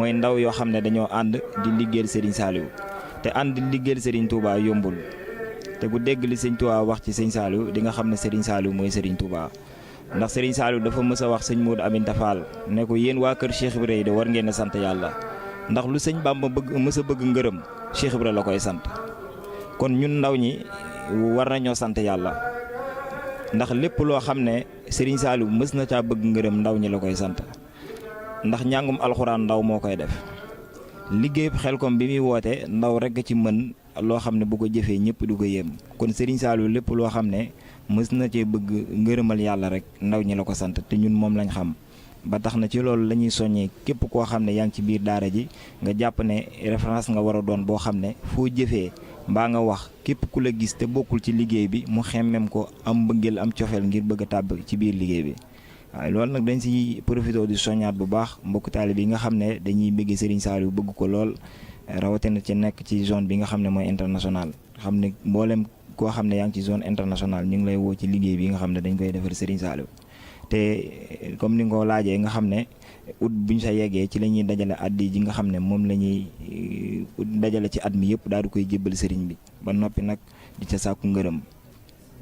mooy ndaw yoo xam ne dañoo ànd di liggéeyal Serigne Saliou te ànd di liggéeyal Serigne Touba yombul te ku dégg li Serigne Touba wax ci Serigne Saliou di nga xam ne Serigne Saliou mooy Serigne Touba ndax Serigne Saliou dafa mës a wax sëñ Modou Aminta Fall ne ko yéen waa kër Cheikh Ibrahima de war ngeen a sant yàlla ndax lu sëñ Bamba mës a bëgg ngërëm Cheikh Ibrahima la koy sant kon ñun ndaw ñi war nañoo sant yàlla ndax lépp loo xam ne Serigne Saliou mës na caa bëgg ngërëm ndaw ñi la koy sant ndax njàngum alxuraan ndaw moo koy def liggéeyub Xelcom bi muy woote ndaw rekk ci mën loo xam ne bu ko jëfee ñëpp du ko yéem kon Serigne Saliou lépp loo xam ne mës na cee bëgg ngërëmal yàlla rek ndaw ñi la ko sant te ñun moom lañ xam ba tax na ci loolu la ñuy soññee képp koo xam ne yaa ngi ci biir daara ji nga jàpp ne référence nga war a doon boo xam ne foo jëfee mbaa nga wax képp ku la gis te bokkul ci liggéey bi mu xemmem ko am mbëggeel am cofeel ngir bëgg a tàbb ci biir liggéey bi waaye loolu nag dañ si profité di soññaat bu baax mbokk taalibe yi nga xam ne dañuy bëgg Serigne Saliou bëgg ko lool rawatina ci nekk ci zone bi nga xam ne mooy international xam ne mboolem koo xam ne yaa ngi ci zone internationale ñu ngi lay woo ci liggéey bi nga xam ne dañ koy defar Serigne Saliou te comme ni nga ko laajee nga xam ne ut bu ñu sa yeggee ci la ñuy dajale addi ji nga xam ne moom la ñuy dajale ci at mi yëpp daal di koy jébbal Serigne bi ba noppi nag di ca sàkku ngërëm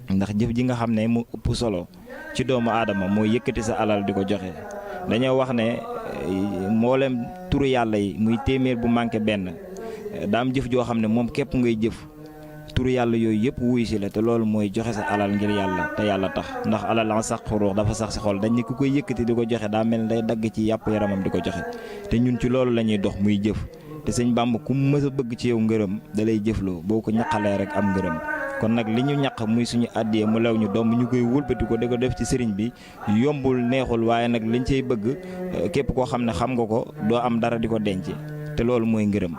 ndax jëf ji nga xam ne mu ëpp solo ci doomu aadama mooy yëkkati sa alal di ko joxe dañoo wax ne mboolem turu yàlla yi muy téeméer bu manqué benn daa am jëf joo xam ne moom képp ngay jëf turu yàlla yooyu yëpp wuyu si la te loolu mooy joxe sa alal ngir yàlla te yàlla tax ndax alal an sax ruux dafa sax si xol dañ ne ku koy yëkkati di ko joxe daa mel ne day dagg ci yàpp yaramam di ko joxe te ñun ci loolu la ñuy dox muy jëf te sëñ Bàmba ku mës a bëgg ci yow ngërëm da lay jëfloo boo ko ñaqalee rek am ngërëm kon nag li ñu ñaq muy suñu àddiyee mu lew ñu doom ñu koy wëlbati ko di ko def ci sëriñ bi yombul neexul waaye nag liñ cay bëgg képp koo xam ne xam nga ko doo am dara di ko denc te loolu mooy ngërëm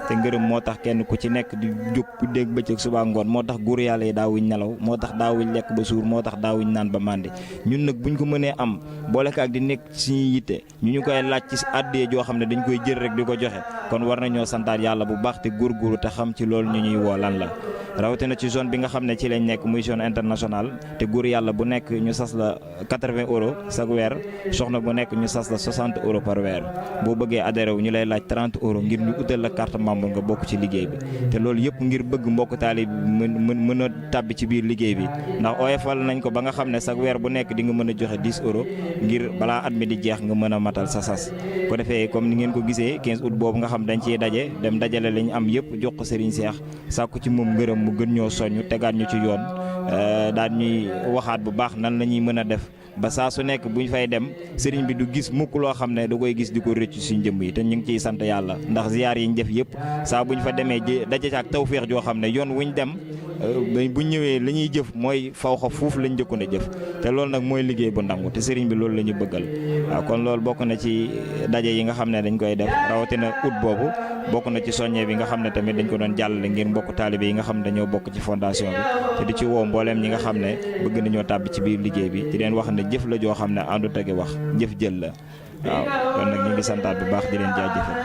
te ngërëm moo tax kenn ku ci nekk di jóg dégg bëccëg suba ngoon moo tax góor yàlla yi daawuñ nelaw moo tax daawuñ lekk ba suur moo tax daawuñ naan ba màndi ñun nag buñ ko mënee am boole ko ak di nekk suñuy yitte ñu koy laaj ci àddiyee joo xam ne dañ koy jël rek di ko joxe kon war nañoo santaat yàlla bu baax te góorgóorlu te xam ci loolu ñu ñuy woo lan la rawatina ci zone bi nga xam ne ci lañ nekk muy zone internationale te góor yàlla bu nekk ñu sas la 80 euros chaque weer soxna bu nekk ñu sas la 60 euros par weer boo bëggee adhéré wu ñu lay laaj 30 euros ngir ñu utal la carte membre nga bokk ci liggéey bi te loolu yëpp ngir bëgg mbokk taalib mën a tàbbi ci biir liggéey bi ndax oyofal nañ ko ba nga xam ne chaque weer bu nekk di nga mën a joxe 10 euros ngir balaa at mi di jeex nga mën a matal sa sas ko defee comme ni ngeen ko gisee 15 août boobu nga xam dañ ciy daje dem dajale lañ am yëpp jox ko Serigne Cheikh sàkku ci moom ngërëm mu gën ñoo soññ tegaat ñu ci yoon daal ñuy waxaat bu baax nan la ñuy mën a def ba saa su nekk bu ñu fay dem sëriñ bi du gis mukk loo xam ne da koy gis di ko rëcc suñ jëmm yi te ñu ngi ciy sant yàlla ndax ziyaar yi ñu def yëpp saa bu ñu fa demee daje ak tawféex joo xam ne yoon wuñ dem bu ñëwee li ñuy jëf mooy faw xa fuuf lañ njëkkoon a jëf te loolu nag mooy liggéey bu ndangu te sëriñ bi loolu la ñu bëggal waaw kon loolu bokk na ci daje yi nga xam ne dañ koy def rawatina ut boobu bokk na ci soññee bi nga xam ne tamit dañ ko doon jàllale ngir mbokk taalibe yi nga xam ne dañoo bokk ci fondation bi te di ci woo mbooleem ñi nga xam ne bëgg nañoo tàbbi ci biir liggéey bi di leen wax ne jëf la joo xam ne àndut ak wax jëf jël la waaw kon nag ñu ngi santaat bu baax di leen jaajëfal